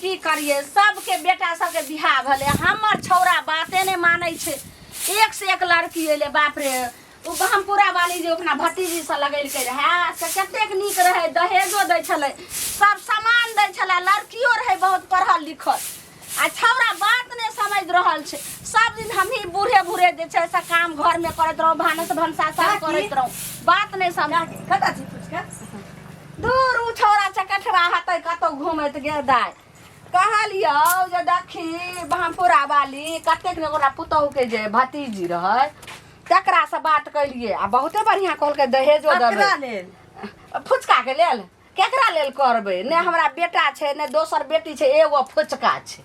की करिए सबके बेटा सबके बियाह भेलै, हमर छौड़ा बाते नहि मानै छै। एक से एक लड़की एलै, बाप रे। ओ बहमपुरा वाली जे अपना भतीजी से लगेलकै रहए से कतेक नीक रहै, दहेजो दै छलै, सब सामान दै छलै, लड़कियो रहै बहुत पढ़ल लिखल। आ छौड़ा बात नहि समझि रहल छै। सब दिन हमही बूढ़े बूढ़े जे छै से काम घरमे करैत रहू, भानस भनसा सब काकी। करैत रहू, बात नहि समझ। कतऽ छी फुचका? दूर उ छौड़ा चकठवा हेतै कतौ घुमैत गेल। दाइ कहलियौ जे देखी बहमपुरा वाली कतेक ने ओकरा पुतहुके जे भतीजी रहै तकरासँ बात केलियै आ बहुते बढ़िआँ कहलकै, दहेजो देबै। ककरा लेल? फुचकाके लेल। केकरा लेल करबै? ने हमरा बेटा छै ने दोसर बेटी छै, एगो फुचका छै,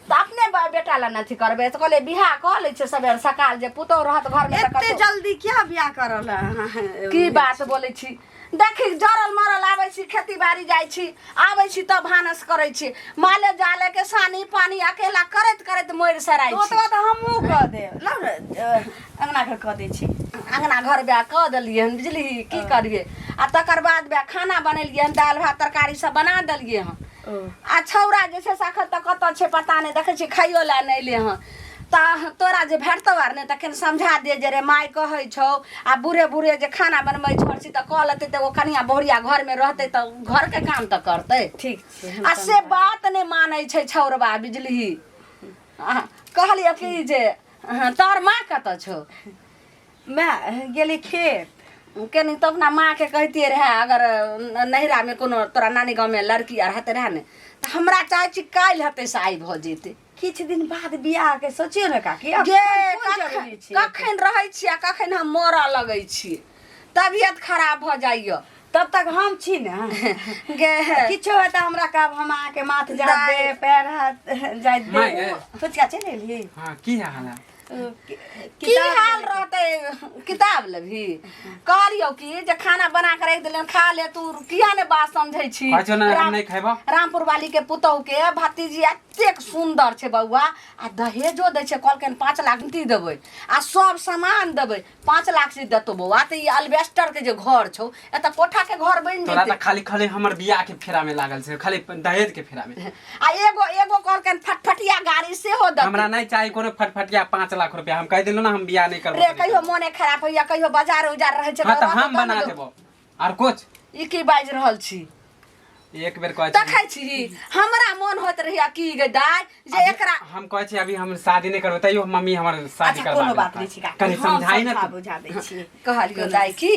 तऽ अपने बेटा लए ने अथी करबै। तऽ कहलियै बियाह कऽ लै छियै सबेर सकाल, जे पुतहु रहत घरमे तऽ एते कतौ- जल्दी किया बियाह करल अहाँ? की बात बोलै छी? देखी, जरल मरल आबै छी, खेती बाड़ी जाइ छी, आबै छी तब भानस करै छी, माले जाले के सानी पानी अकेला करैत करैत मरि सराइ छी। ओतबा तऽ हमहूँ कऽ देब। लाउ ने, अङ्गना घर कऽ दै छी। अङ्गना घर बियाह कऽ देलियै हन, बुझलिही? की करियै? आ तकर बाद बियाह खाना बनेलियै हन, दालि भात तरकारी सब बना देलियै हन। आ छौड़ा जे छै से एखन तक कतऽ छै पता नहि, देखै छियै खाइयो लए नहि एलै हन। तऽ तोरा जे भेटतौ आर नहि तखन समझा दे जे रे माय कहै छौ, आ बूढ़े बूढ़े जे खाना बनबै छौ तऽ कऽ लेतै, तऽ ओ कनिया बहुरिया घरमे रहतै तऽ घरके काम तऽ करतै। ठीक छै, हम आ से बात नहि मानै छै छौड़बा, बुझलिही? कहलियै कि जे हँ, तोहर माँ कतऽ छौ? माय गेली खेत। कनि तऽ अपना माँके कहितियै रहए, अगर नैहरामे कोनो तोरा नानी गाँवमे लड़की आर हेतै रहए ने, तऽ हमरा चाहै छी काल्हि हेतै से आइ भऽ जेतै। किछु दिन बाद बियाह के सोचियौ ने काकी, अखन गे कोन जरूरी छै? कखन रहै छी आ कखन हम मरऽ लगै छी, तबियत खराब भऽ जाइए। तब तक हम छी ने। गे किछो हेतै हमरा कहब, हम अहाँके माथ जाइत दाइ। देब, पैर हाथ जाइत माय देब। गे। फुचका चलि एलियै? हाँ, की हाल है? की हाल रहतै? किताब लेबही? कहलियौ कि जे खाना बना के राखि देलियन, खा ले। तू किया ने बात समझै छी? कहै छौ ने हम नहि खैबो। रामपुर वाली के पुतहु के भतीजी एतेक सुन्दर छै बौआ, आ दहेजो दै छै, कहलकनि 5 लाख गिनती देबै आ सब सामान देबै। 5 लाख जे देतौ बौआ तऽ ई अल्बेस्टर के जे घर छौ, एतऽ कोठा के घर बनि तोरा जेतै। तऽ खाली खाली हमर बियाह के फेरा में लागल छै, खाली दहेज के फेरा में। आ एगो एगो कहलकनि फटफटिया गाड़ी सेहो देतै। हमरा नहीं चाही कोनो फटफटिया। 5 लाख रुपया हम कह दिलो ना, हम बियाह नहीं करबो। रे, कहियो मोने खराब होइया, कहियो बाजार उजार रहै छै। हाँ, तऽ रहतौ हम तब बना ने। देबो आर कुछ। ई की बाजि रहल छी? एक बेर कहै छी। देखै छी, हमरा मोन होइत रहैया की गे दाइ जे एकरा हम कहै छी अभी हम शादी नहीं करबै, तैयो मम्मी हमर शादी अच्छा करबा कोनो बात देलकै। नहि छै काकी, कनि हम समझाई ना समझा तू। बुझा दै छियै। कहलियो दाइ की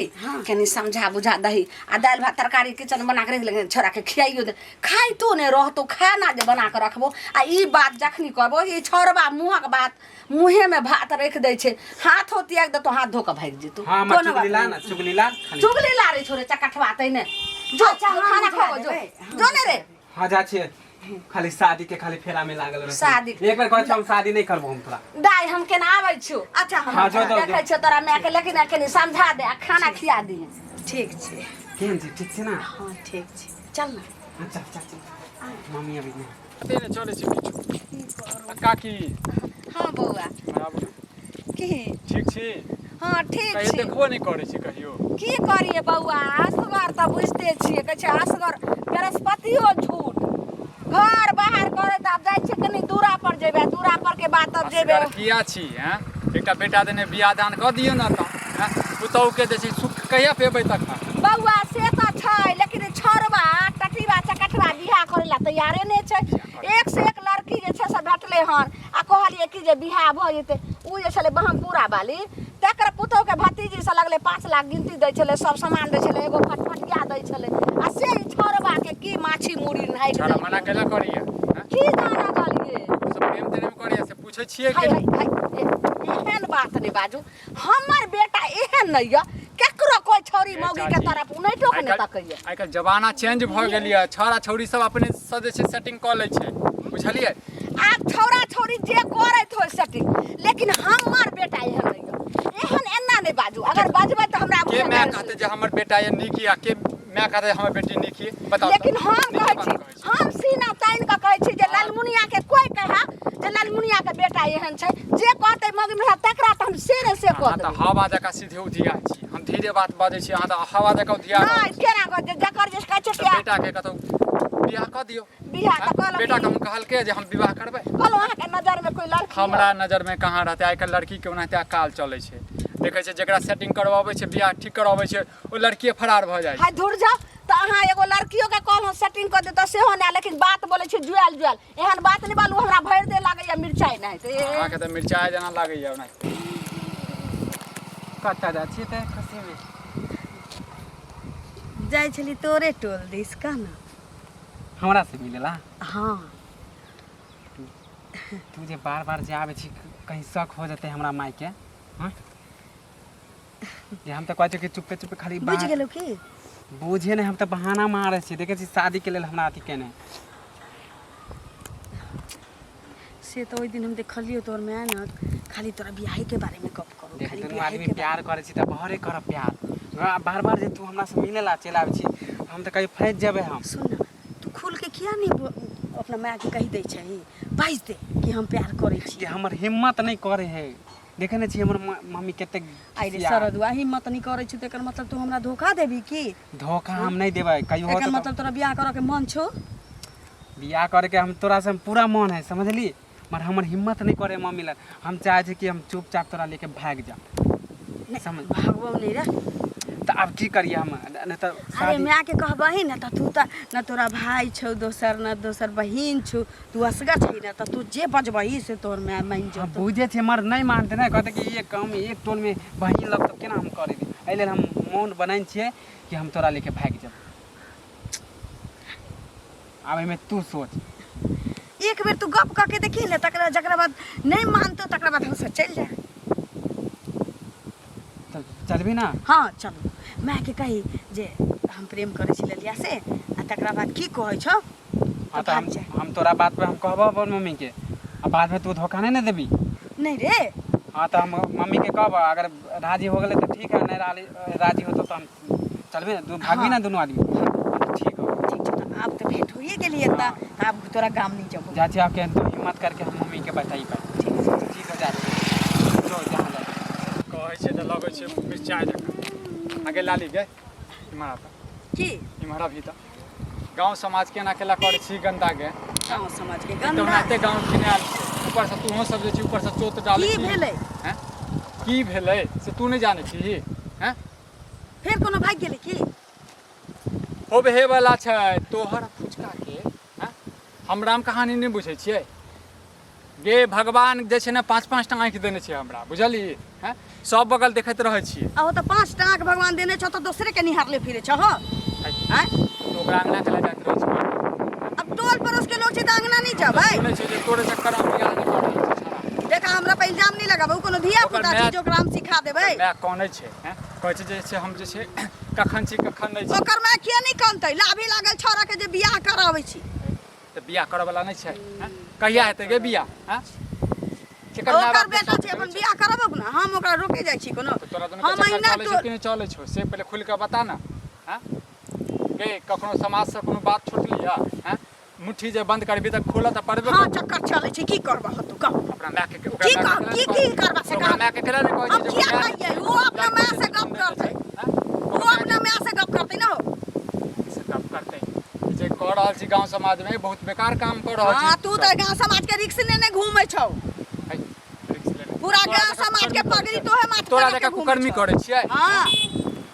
कनि समझा बुझा दही, आ दालि भात तरकारी किचन बना के रखि लेकिन छोड़ा के खियाइयो दे, खाइतो नहि रहतो खाना जे बना के रखबो। आ ई बात जखनी कहबो, ई छौड़बा मुँहक बात मुँहेमे भात रखि दै छै, हाथो त्याग देतो, हाथ धो के भागि जेतो। हाँ, हमर कोनो बात चुगली ला नहि। ना, चुगली ला खाली। चुगली लारे छोड़े चकठवा तैने जो। अच्छा, हम खाना बुझा खाओ जो। देबै, हम जो ने रे। हाँ, जा छियै, खाली शादी के खाली फेरा में लागल रहै। शादी- एक बेर कहै छी हम शादी नहीं करबो हम तोरा। दाइ, हम केना आबै छियौ। अच्छा, हम हाँ, जो जो देखै छियौ तोरा मायके, लेकिन कनि समझा दे आ खाना खिया दिहे। ठीक छै। केहन छै? ठीक छै ना? हाँ, ठीक छै, चल ने। हाँ, चल चल चल, मम्मी अभी नहीं। पते नहि चलै छै किछु। आ काकी। हाँ बौआ। बराबर। की? ठीक छी? हाँ, ठीक कहियो छी। देखबो नहि करै छी कहियो। की करिए बौआ, असगर तऽ बुझिते छियै, कहै छै असगर बृहस्पतियो झूठ। घर बाहर करे तऽ आब जाइ छियै कनि दूरा पर जेबै, दूरा पर के बाद तब जेबै। असगर किया छी? हैं, एकटा बेटा देने बियाह दान कऽ दियौ ने तऽ हैं, पुतहु के जे छै सुख कहिया पेबै तखन? बौआ, से तऽ छै, लेकिन ई छौड़बा टटीबा चकटबा बियाह करै लए तैयारे नहि छै। एक से एक लड़की जे छै से भेटलै हन, आ कहलियै कि जे बियाह भऽ जेतै। ओ जे छलै बहमपुरा वाली, तकर पुतहुके भतीजी से लगलै, 5 लाख गिनती दै छलै, सब सामान दै छलै, एगो फटफटिया दै छलै, आ से ई छौड़बाके की माछी मुड़ी नाकि छौड़ा मना देलकै। कैला करैया हैं? की जाना गलियै। ओ सब प्रेम तेरेम करैया से पूछै छियै हाय के? हाय हाय, एहन बात नहि बाजू। हमर बेटा एहन नहि यऽ, केकरो कोइ छौरी ए मौगी के चाची, तरफ उनैटो के नहि आइ-काल्हि तकैया। आइ-काल्हि जमाना चेंज भऽ गेल यऽ, छौड़ा छौड़ी सब अपने से जे छै सेटिंग कऽ लै छै, बुझलियै? आब छौड़ा छौड़ी जे करैत होय सेटिंग, लेकिन हमर बेटा एहन नहि यऽ। एहन एना नहि बाजू, अगर बजबै तऽ हमरा के मुँहे माय गारि कहतै सुनबै। जे हमर बेटा ये नीक ये, के माय कहतै हमर बेटी नीक ये, बताउ तऽ। लेकिन हम नीके कहै बात छी, कहै छी। हम सीना तानि कऽ कहै छी जे ललमुनिया के कोइ कहे जे ललमुनिया के बेटा एहन छै, जे कहतै मौगी मेहरा तकरा तऽ हम से ने से कऽ अहाँ तऽ देबै। हवा जकाँ सीधे उधिया छी। हम धीरे बात बजै छी, अहाँ तऽ हवा जकाँ उधिया रहल नहि छी। केना कऽ जकर जे कहै छै तऽ कि बेटाके कतहु बियाह कऽ दियौ। बियाह तऽ कहलहुँ। बेटा के हम कहलकै जे हम विवाह करबै। कहलहुँ अहाँके नजरमे कोइ लड़की? हमरा नजरमे कहाँ रहतै? आइ काल्हि लड़कीके ओनाहिते अकाल चलै छै। देखै छै, जकरा सेटिंग करबाबै छै, बियाह ठीक करबाबै छै, ओ लड़किए फरार भऽ जाइ छै। हाय धुर जाउ, तऽ अहाँ एगो लड़कियोके कहलहुँ सेटिंग कऽ देतऽ सेहो नहि, लेकिन बात बोलै छी जुआयल जुआयल, एहन बात नहि बोलू, हमरा भरि देह लागैया मिरचाइ नहि तऽ। अहाँके तऽ मिरचाइ जेना लागैया ओनाहिते। कतऽ जाइ छियै तऽ खुशीमे? जाइ छली तोरे टोल दिस, कह ने। हमरा से मिलेला? हाँ। तू जे बार बार जे आबै छी, कहीं शक हो जेतै हमरा मायके? हाँ, जे हम तऽ कहै छियै कि चुप्पे चुप्पे खाली बुझि गेलौ की? बुझे नहि, हम तऽ बहाना मारै छियै। देखै छी, शादीके लेल हमरा अथी केने। से तऽ ओहि दिन हम देखलियौ, तोहर माय ने खाली तोरा बियाहेके बारेमे गप करू। देख खाली दुनू बियाहेके आदमी प्यार करै छी तऽ बहरे करब प्यार। बार बार जे तू हमरा से मिले ला चलि आबै छी, हम तऽ कहीं फँसि जेबै हम। सुन ने, तू खुल के किया नहीं अपना मायके कहि दै छही, बाजि दे कि हम प्यार करै छी। कि हमर हिम्मत नहि करै है। देखै नहि छी हमर मम्मी कतेक आइ रे खिसिया। सरदुआ, हिम्मत नहीं करै छी तऽ एकर मतलब तू हमरा धोखा देबी की? धोखा हम नहि देबै कहियो। एकर होतौ तऽ मतलब तोरा बियाह करऽ के मन छौ? बियाह करके हम तोरा से पूरा मन है, समझली? मगर हमर हिम्मत नहि करे मम्मी लग। हम चाहै छी कि हम चुपचाप तोरा लेके भागि जाउ। नहि समझ भागबौ नहि रे। तऽ आब की करियै हम? नहि तऽ अरे शादी मायके कहबही ने तऽ तू तऽ न तोरा भाय छौ दोसर, न दोसर बहिन छौ, तू असगर छही ने, तऽ तू जे बजबही से तोहर माय मानि हम जेतौ। बुझै छियै, मगर नहि मानतै ने। कहतै कि एक हम एक टोलमे बहिन लग तऽ केना हम करेबै? एहि लेल हम मोन बनेने छियै कि हम तोरा लेके भागि जाउ। आब एहिमे तू सोच। एक बेर तू गप कऽ के देखी ने, तकरा जकरा बाद नहि मानतौ तकरा बाद हमसब चलि जाय। चल, चलबी ना? हाँ चलू। मायके कही जे हम प्रेम करै छी ललिया से, आ तकरा बाद की कहै छौ। हाँ तऽ हम भागि जाय। हम तोरा बात पे हम कहबो अपन मम्मीके, आ बादमे तू धोखा नहि ने देबी? नहि रे। हाँ, तऽ हम मम्मीके कहब, अगर राजी हो गेलै तऽ ठीक है, नहि राजी राजी होतौ तऽ हम चलबी ने, दू भागबी ने दुनू आदमी? ठीक हो। ठीक छौ, तऽ आब तऽ भेंट होइए गेली एतऽ, तऽ आब तोरा गाम नहि जेबौ। जा छी आब, तू हिम्मत करके हम मम्मीके बताई पाई। ठीक छै। ठीक हो, जा छी। जो जहाँ जा। कहै छै तऽ लगै छै मिरचाइ जकाँ। आगे लाली गे, इम्हर आ तऽ। की? इम्हर अभी तऽ गाँव समाज केना केला करै छी गन्दा गे। गाँव समाज के तऽ गन्दा? ओनाहिते गाँव घिनायल छै, ऊपरसँ तूहों सब जे छी, ऊपरसँ चोत डालै की छी। भेलै? हैं? की भेलै से तू नहि जानै छीही? हैं? फेर कोनो भागि गेलै की? होबहे वाला छै तोहर फुचका के। हैं? हम राम कहानी नहि बुझै छियै गे। भगवान जे छै ने, पाँच पाँच टा आँखि देने छै हमरा, बुझलिही? हैं, सब बगल देखैत रहै छियै। आ ओ तऽ पाँच टा आँख भगवान देने छौ तऽ दोसरे के निहारले फिरे छौ हो? आँय? तऽ ओकरा अङ्गना चला जाइत रहै छै। अब टोल पड़ोस के लोग छै तऽ अंगना नहीं जेबै? सुनै छै जे तोरे चक्कर मे बियाह नहि कऽ रहल छै छौड़ा। देखा, हमरा पर इल्जाम नहीं लगाबू। कोनो धिया ओकर पुता छै माय जे ओकरा हम सिखा देबै? माय कानै छै। हैं, कहै छै जे छै हम जे छै कखन छी, कखन नहि छी। ओकर माय किया नहीं कनतै? लाभी लागल छौड़ा के जे बियाह कराबै छी। तऽ बियाह करऽ वाला नहि छै? हैं, कहिया हेतै गे बियाह? हैं, केकर माय ओकर बाप के बेटा साथ छै, अपन करै छै? बियाह करबौ ने, हम ओकरा रोके जाइ छी कोनो? तऽ तोरा दुनू के हम चक्कर अहिना चलै छौ कि नहि चलै छौ, से पहिले खुलि कऽ बता ने। हैं गे, कखनो समाजसँ कोनो बात छुटली है? हैं, मुट्ठी जे बंद करबी तऽ खोलऽ तऽ पड़बे हाँ करतौ। चक्कर चलै छै, की करबह तू कह? अपना माय के ओकरा की माय कह के की की करबा से ओकरा कह। माय के केना नहि कहै हम छै जे किया ओकर माय कहियै? ओ अपना माय से गप करतै। हैं? ओ अपना माय से गप करतै ना हो। से गप करतै जे कऽ रहल छी गाँव समाजमे, बहुत बेकार काम कऽ रहल छी। हाँ, तू तऽ गाँव समाज के रिक्स लेने घूमै छौ। है, रिक्स लेने। पूरा तोरा गाँव जकाँ समाज के कुकर्मी करै पगड़ी छियै। तोहे माथ पर तोरा रख के जकाँ घूमै कुकर्मी छौ। करै छियै। हाँ।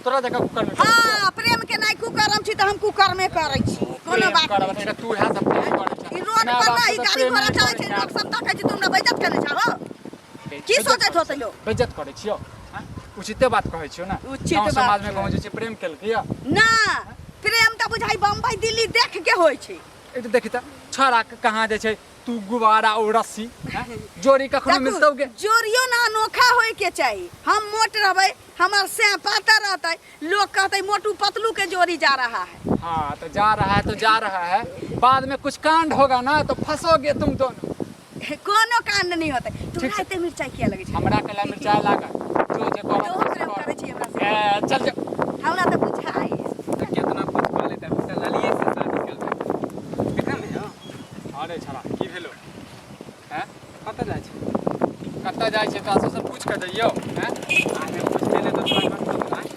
तोरा जकाँ कुकर्मी करै छियै। हाँ, प्रेम के नहि कुकर्म छी तऽ हम कुकर्मे करै छी, कोनो प्रेम बात करऽ नहि वाला, तू इएह सब प्रेम करै छै। छै। ई रोड माय पर बाप ना से ई तऽ गाड़ी प्रेम घोड़ा नहि चलै करै छै, लोक सब तकै छै, तुम बेइज्जत केने छहो। की बेइज्जत सोचैत करै होतै लोक? बेइज्जत करै छियौ? आँय? उचिते बात कहै छियौ ने? उचित गाँव बात समाजमे छै। कहूँ जे छै प्रेम केलकै यऽ? ना, प्रेम तऽ बुझाइ बम्बई दिल्ली देख के होइ छै। एक तऽ देखी तऽ छौड़ा के कहाँ जे छै तू गुब्बारा ओ रस्सी, आँय? जोड़ी कखनो देखू, मिलतौ गे? जोड़ियो ना अनोखा होय के चाही। हम मोट रहबै, हमर से पातर रहतै, लोग कहतै मोटू पतलू के जोड़ी जा रहा है। हाँ, तो जा रहा है तो जा रहा है, बाद में कुछ कांड होगा ना तो फंसोगे तुम दोनों। कोनो कांड नहीं होतै। ठीक तोरा छै। एते मिरचाई किया लगै छै? हमरा केला मिरचाई लागल जो जे करत तोहूँ से प्रेम कर। करै छी हमरा से? ए, चल जा। हमरा तऽ बुझाइ। तऽ केतना कुछ कऽ लेतै, अभी तऽ ललिए से शादी करबै एखन नहि हौ। अरे छड़ा, की भेलो? हैं? कतऽ जाइ छै? कतऽ जाइ छै तोरा सबसँ पूछि कऽ जइयौ? हैं? आगे पूछते नहि तऽ तोरा कतऽ आँय?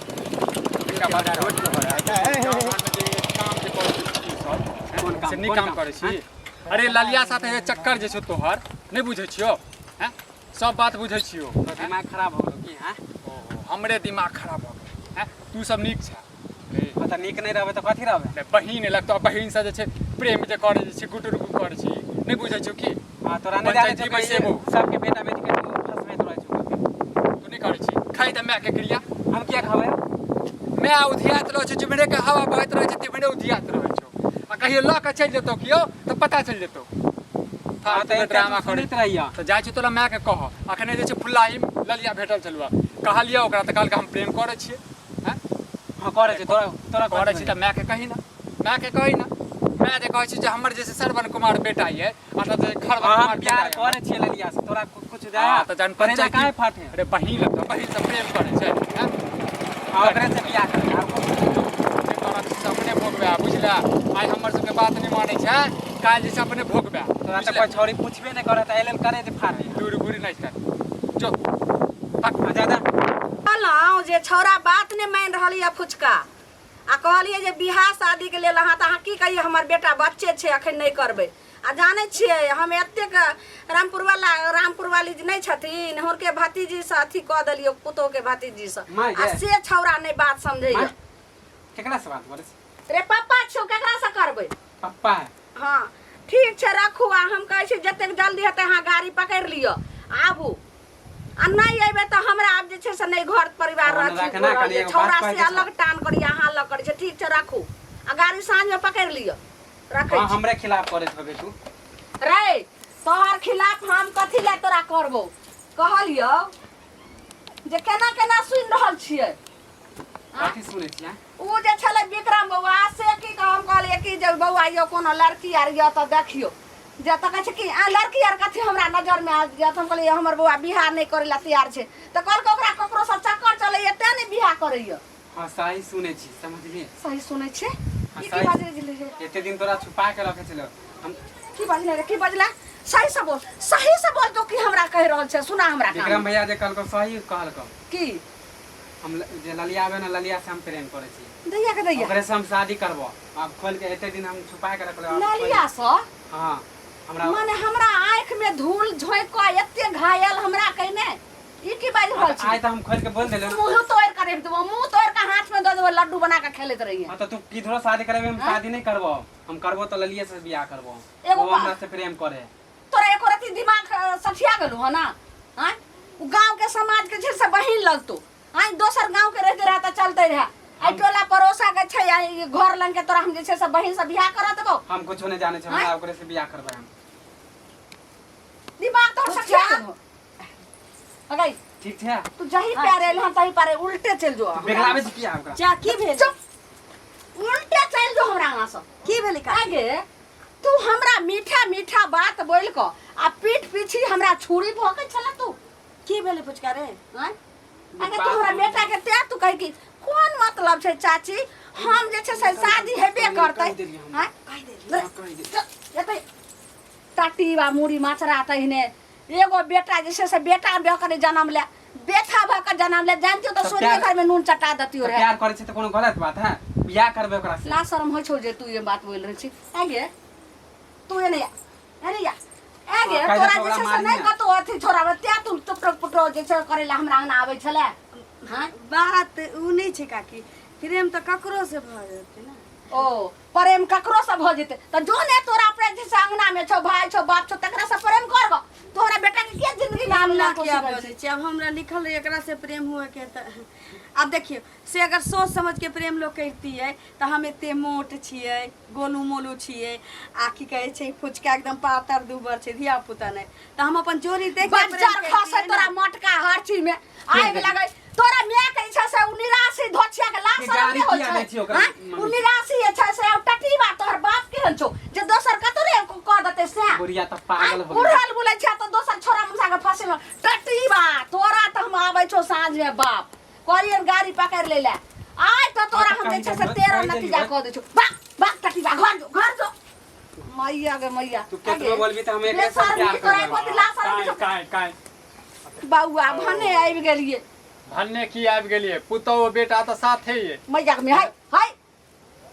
एकटा बात, रोड पर गाँव घरमे जे काम जे करै छी तू सब, हैं? कोन काम से नीक काम करै छी अरे ललिया साथे जे चक्कर जे छौ तोहर नहि बुझै छियौ हैं सब बात बुझै छियौ तोहर दिमाग खराब हो गेलो की हैं ओहो हमरे दिमाग खराब भऽ गेल हैं तू सब नीक छै रे हाँ तऽ नीक नहि रहबै तऽ कथी रहबै नहि बहिन एलक तऽ बहिनसँ जे छै प्रेम जे करै छै गुटुर गुट करै छी नहि बुझै छौ की हाँ तोरा नहि जानै छौ पंचायती कि बैसेबो। सबके बेटा बेटी के तू फंसबैत रहै छौ तू नहि करै छी खाइ तऽ मायके क्रिया हम किया खबै माय उधियात रहै छै जिम्हरे के हवा बहैत रहै छै तिम्हरे उधियात रहै छौ आ कहियो लऽ कऽ चलि जेतौ कियो तऽ पता चलि जेतौ हाँ फालतू तऽ के एते ड्रामा तू करै सुनैत रहिया तऽ जाइ छी तोरा मायके कह अखने जे छै फुल्लाही ललिया भेटल छलुआ कहलियै ओकरा तऽ कहलकै हम प्रेम करै छियै हैं हाँ करै छै तोरा तोरा करै छी तऽ मायके कही ना मायके कही ना माय जे कहै छी जे हमर जे छै श्रवण कुमार बेटा ये अर्थात जे खरवन हाँ हम कुमार बेटा प्यार ये करै छियै ललिया से तोरा कुछ जाय हाँ, तऽ जहन करेजा पंचायती काहे फाटे अरे बहिन लगतौ बहिन से प्रेम करै छै हैं हाँ ओकरे से बियाह करै आर कुछ जे करब से अपने भोगबै बुझला आइ हमर सबके बात नहि मानै छै काल्हि जे छै अपने भोगबै तोरा तऽ कोइ छौड़ी पुछबे नहि करत एहि लेल करे जे फाटे लूर गुरी नहि कर जो हाँ जा जा कहलहुँ जे छौड़ा बात नहि मानि रहल यऽ फुचका आ कहलियै जे बियाह शादीके लेल अहाँ तऽ अहाँ की कहियै हमर बेटा बच्चे छै अखन नहि करबै आ जानै छियै हम एतेक रामपुरवला रामपुरवाली जे नहि छथिन हुनके भतीजीसँ अथी कऽ देलियै पुतोहके भतीजीसँ माय आ गे। से छौड़ा नहि बात समझैया माय, केकरा से बात करै छी रे पप्पा छियौ केकरासँ करबै पप्पा है हँ ठीक छै रखू आ हम कहै छी जतेक जल्दी हेतै अहाँ गाड़ी पकड़ि लिअ आबू आ नहि अयबै तऽ हमरा आब जे छै से नहि घर परिवार फोन अथी राखना, रहल कनी छै। एगो छौड़ा बात से कहैके अलग टान करियै अहाँ अलग करै छै ठीक छै राखू आ गाड़ी साँझमे पकड़ि लिअ रखै हाँ छी हमरे खिलाफ करैत होबे तू रे तोहर खिलाफ हम कथी लए तोरा करबौ कहलियौ जे केना केना सुनि रहल छियै कथी सुनै छियै ओ जे छलै विक्रम बौआ से की कहब हम कहलियै कि जे बौआ यौ कोनो लड़की आर यऽ तऽ देखियौ जे तऽ कहै छै कि आ लड़की आर कथी हमरा नजरमे आबि जायत हम कहलियै हमर बौआ बियाह नहि करै लए तैयार छै तऽ कहलकै ओकरा ककरोसँ चक्कर चलैए तेँ नहि बियाह करैए हाँ सही सुनै छी समझलियै सही सुनै छियै हाँ, ई की सही। बाजै छलै एते दिन तोरा छुपा के रखे छलो हम की बजले रे की बजला सही से बोल सही से बोल तो की हमरा कहि रहल छै सुना हमरा कान विक्रम भैया जे कहलको सही कहलको की हम जे ललिया आबे ना ललिया से हम प्रेम करै छी दैया के दैया ओकरे से हम शादी करबो आब खोल के एते दिन हम छुपा के रखलो आब खोल- ललिया से हाँ हमरा माने हमरा आँख में धूल झोंकि कऽ एते घायल हमरा कहिने ई की बाजि रहल छी आइ तऽ हम खोल के बोल देलियौ ना मुँह तोड़ि कऽ रखि देबो मुँह तोड़ि कऽ हाथ में दऽ देबो लड्डू बना कऽ खेलैत रहिए हाँ तो तू किधरो शादी करेबे हम हाँ? शादी नहीं करबो हम करबो तो ललिए से बियाह करबो एगो वो बा- हमरा से प्रेम करे तोरा एको रत्ती दिमाग सठिया गेलौ हँ ना आँय ओ गाँव के समाज के छै से बहिन लगतौ आँय दोसर गाँव के रहते रहे तऽ चलते रहे आइ टोला पड़ोसा के छै आइ घर लग के तोरा हम जे छै से बहिन से बियाह करा देबौ हम कुछो नहीं जाने छे हमरा ओकरे से बियाह करबै हम दिमाग तोहर सठिया गेलौ अगै ठीक छै तू जही प्यारे एलहन तही पारे उल्टे चलि जो बेगलाबै छी किया ओकरा चा की भेल चुप उल्टे चलि जो हमरा आगाँ से की भेलै का आगे तू हमरा मीठा मीठा बात बोल कऽ आ पीठ पीछी हमरा छुरी भोकै छला तू की भेलै पुचका रे आँय? आगे तू हमरा बेटा के तें तू कहि कि कोन मतलब छै चाची हम जे छै से शादी हेबे करतै कहि देलियै हम। आँय? कहि देलियै कहि देलियै। एतै टाटी बा मुड़ी माछरा तहिने एगो बेटा जे छै से बेटा भऽ कऽ नहि जनम ले बेथा भऽ कऽ जनम ले जानतियो तऽ तऽ सूर्य प्यार- घर में नून चटा देतियो तऽ रहे प्यार करै छै तऽ कोनो गलत बात है बियाह करबै ओकरा से ला शरम होइ छौ जे तू ये बात बोलि रहल छी आगे तू एने आ एने आ आगे हाँ, कायदा तोरा जे ओकरा छै से मारही नहि ना। कतौ अथी छोड़ाबै तें तू टुकटो पुटो जे छै करै लए हमरा अंगना आबै छलै हाँ बात उ नहि छै काकी प्रेम तऽ ककरो से भऽ जेतै ने ओ प्रेम ककरो से भऽ जेतै तऽ जो ने तोरा अपने जे छै अंगना में छौ भाय छौ बाप छौ तकरा से प्रेम कर गो तोहरा बेटा के किया जिंदगी में आने ना ला किया कोशिश करै बजै छी अब हमरा लिखल रहै एकरा से प्रेम हुए के तऽ आब देखियौ से अगर सोच समझ के प्रेम लोग करितियै तऽ हम एते मोट छियै गोलू मोलू छियै आ की कहै छै फुचका एकदम पातर दुबर छै धिया पुता नहि तऽ हम अपन जोड़ी देख के प्रेम बज्जर खसे करितियै तोरा ने। मटका हर चीज में आगि लगै तोरा माय के छै से उ निराशी धोछिया के लाश के शरम गाड़ी नहि होइ किया छै दै छी ओकरा आँय? उ मम्मी? निराशी जे छै से उ टटीबा तोहर बाप केहन छौ जे दोसर कतौ रे कऽ देतै से बुढ़िया तऽ पागल हो गेलै उड़ल बुलै छै तऽ दोसर छोरा मुसा के फंसे में टटीबा तोरा तऽ हम आबै छौ साँझ में बाप कहलियन गाड़ी पकड़ ले ले आइ तऽ तोरा हाँ, तऽ हम जे कहि छै से देलियै, तेरह कहि नतीजा देलियै। कऽ दै छौ भाग भाग टटीबा घर जो घर जो मैया गे मैया तू केतनो बोलबी तऽ हम एकरे से बेशर्मी प्यार तोरा करबै। एको दिन लाज शरम काय छौ। काय काय बौआ भने आबि गेलियै भन्ने की आबि गेलियै पुतहु बेटा तऽ साथे ये मैया के हाय हाय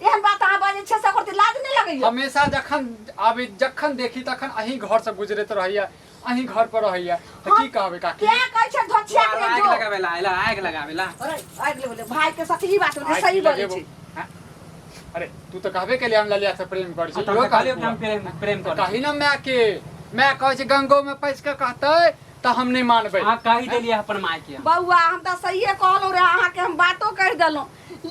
एहन बात अहाँ बाजै जे छै से ओकर लाज नहि लगैया? हमेशा जखन आबे, जखन देखी तखन अहीं घर से गुजरैत रहैया, अहीं घर पर रहैया, तऽ की कहबै काकी? क्या कहै छै धोछिया के आगि जो लगाबेला आइला, आगि लगाबेला। अरे आगि लगेले भाई के साथ ई बात आगि सही बोलै लगेबो। छै। हाँ? अरे तू तऽ कहबे केलियै हम ललिया से प्रेम करै छी। आ तब इहो तऽ कहलियौ कि हम कहलकौ। प्रेम प्रेम करै कही ना माय के, माय कहै छै गंगो में पैस के कहतै तऽ हम नहि मानबै। अहाँ कहि देलियै अपन माय के। बौआ, हम तऽ सहिए कहलहुँ रहे अहाँके, हम बातो कहि देलहुँ,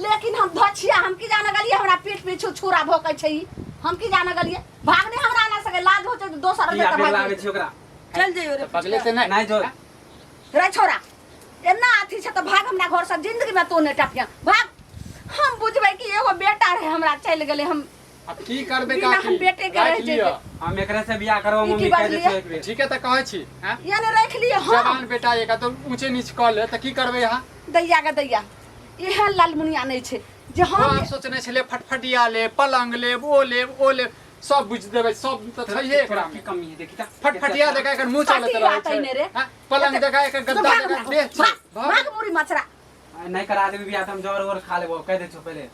लेकिन हम धोछिया हम की जाने गेलियै हमरा पीठ पीछू छुरा भोकै छै ई, हम की जाने गेलियै? भाग नहि हमरा ना सके, लाज होइ छै दोसर की रहतै आबे तऽ लागे भागि छी ओकरा? चल जइयो रे। पगले से नहि। नहि जो। रे छोरा, एना अथी छै तऽ भाग हमरा घरसँ, जिंदगीमे तू नहि टपिया, भाग। हम बुझबै कि एगो बेटा रहै हमरा, चलि गेलै। हम आब की करबै बिना काकी? हम बेटे के राखि रहि लिअ। जेबै। हम एकरे से बियाह करबो। ई की मम्मी, कहि बजलियै? दै छियौ एक बेर। ठीक है, तऽ कहै छी हैं? यानी राखि लिअ। हम जवान बेटा एक तऽ ऊँचे नीच कऽ ले तऽ की करबै अहाँ? दैया के दैया, एहन लालमुनिया नहि छै जे ओ हम आब सोचने छलै फटफटिया लेब, पलंग लेब, ओ लेब, ओ लेब, सब बुझि देबै, सब तऽ छैहे एकरा की मे। कमी है देखी तऽ। फटफटिया देखा एकर मुँह चलैत कथी रहै बात है छै रे? हैं? पलंग देखा एकर, तो गद्दा भाग देखा, हमरा देह छै। भाग, भाग। भाग मुरी मचरा। नहि करा देबी बियाह तऽ हम जर उर खा लेबो, कहि दै छियौ पहिले।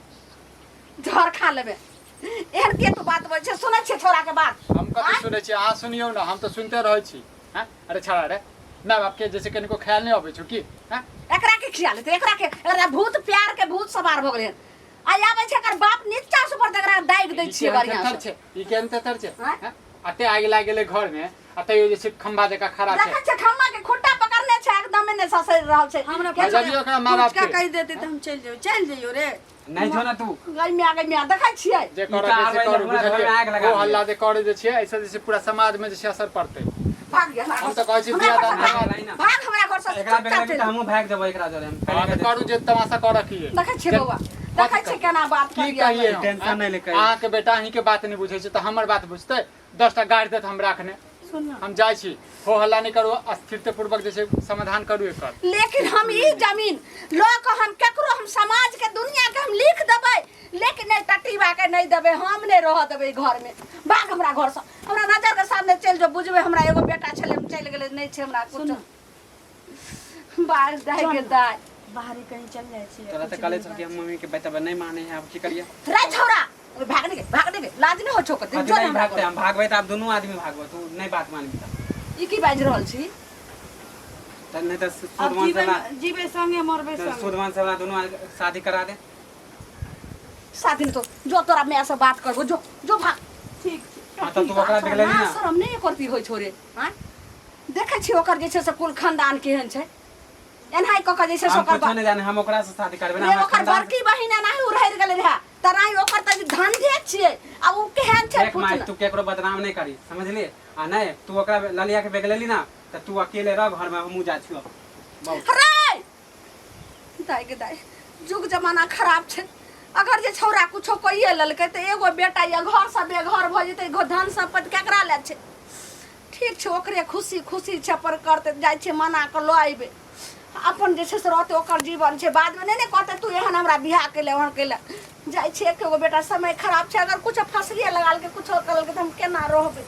जहर खा लेबे, एहन के तू बात बोल छै? सुनै छियै छोरा के बात? हम कथी सुनै छी? अहाँ सुनियौ ने, हम तऽ सुनिते रहै छी हैं? अरे छड़ा रे, माय बाप के जैसे कनिको ख्याल नहि अबै छौ की हैं? एकरा के खियाल हेतै? एकरा के, एकरा भूत प्यार के भूत सवार भऽ गेलै हन। आ आबै छै एकर बाप नीचा से ऊपर तक एकरा दागि दै ई छियै केहन बढ़िआँ थेथर से। छै, ई केहन थेथर छै? आँय? हैं? अते आगि लागि गेलै घर में आ तैयो जे छै खम्भा जकाँ खड़ा छै। देखै छै खम्भा के खुट्टा पकड़ने छै, एकदमे नहि ससरि रहल छै। हमरा के बजबियौ ओकरा माय बाप फुचका के। कहि देतै तऽ हम चलि जइयो, चलि जइयो रे। नहि जो ना तू। गई म्या, गई म्या, देखै छियै। जे ई करऽ तऽ के से आबै करू, हमरा घरमे बुझलियै? आगि लगा ओ दियै। हल्ला जे करै जे छियै, एहिसँ जे छै पूरा समाज में जे छै असर पड़तै। भाग हमरा हम घर तऽ कहै छी हमरा बियाह घर दान से करवा लै ना। भाग हमरा घर से, एकरा चुपचाप बेगला चलि। तऽ हमहूँ भागि जेबो एकरा जरे, हम हँ पहिले तऽ कहि दै करू जे तमाशा करऽ की देखै छियै जे- बौआ, देखै छियै केना बात की करियै। कहियै हम, टेंशन आँय? नहि ले कहियै। अहाँके बेटा अहींके बात नहि बुझै छै तऽ हमर बात बुझतै? 10 टा गारि देत हमरा अखने। सुन ना। हम जाइ छी, हो हल्ला नहि करू, अस्थिरता पूर्वक जे छै समाधान करू एकर। लेकिन हम ई जमीन लऽ कऽ हम केकरो, हम समाज के दुनिया के हम लिख देबै, लेकिन नहि टटीबा के नहि देबै, हम नहि रहऽ देबै घर में। भाग हमरा घर से, हमरा नजर के सामने चलि जो। बुझबै हमरा एगो बेटा छलै, हम चलि गेलै, नहि छै हमरा कुछो। बारिश दाइ के दाइ। बाहरे कहीं चल जाइ छियै। तोरा तऽ कहले छल कि हम मम्मी के बतेबै, नहि माने है, आब की करिए? रे छौड़ा, ओए भाग नहीं भाग नहीं, लाज नहीं हो छौ कते? कथी जो नहि हमरा भागतै? हम भागबै तऽ आब दुनू आदमी भागबो, तू नहि बात मानबी तऽ। ई की बाजि रहल छी? तऽ नहि तऽ अब सुदमान जीबै से जीबै संगे, मरबै संगे। सुदमान से हमरा दुनू आदमी शादी करा दे। शादी तो जो तोरा माय से बात करबो, जो जो भाग। ठीक छै। हाँ, तऽ तू ओकरा देखले ना ना? शरम नहि करती होइ छोरे? आँय, देखै छी ओकर जे छै से कुल खानदान केहन छै, एनाहि कऽ कऽ जे छै से हम ओकर कुछो नहि जाने, हम ओकरा से शादी करबै ना। रे हमरा ओकर खानदान बड़की बहिन एनाहि उड़हरि गेलै रहए तऽ राइ ओकर तऽ धंधे छियै आ ओ केहन छै देख माय, पूछ। तू केकरो बदनाम नहि करी, समझली? आ नहि तू ओकरा ललिया के बेगलेली ना तऽ तू अकेले रह घर में, हमहूँ जाइ छियौ बहुत। रे दाइ गे दाइ, जुग जमाना खराब छै। अगर जे छौड़ा कुछो कहिए लेलकै तऽ एगो बेटा या घर से बेघर भऽ जेतै, धन सम्पत्ति केकरा लए छै? ठीक छै, ओकरे खुशी खुशी छै, अपन करतै। जाइ छियै मना कऽ लऽ अयबै, अपन जे छै से रहतै, ओकर जीवन छै। बादमे नहि ने कहतै तू एहन हमरा बियाह केले, ओहन केले। जाइ छियै, एके गो बेटा, समय खराब छै, अगर कुछो फसलिए लगा लेलकै, कुछो करलकै तऽ हम केना रहबै?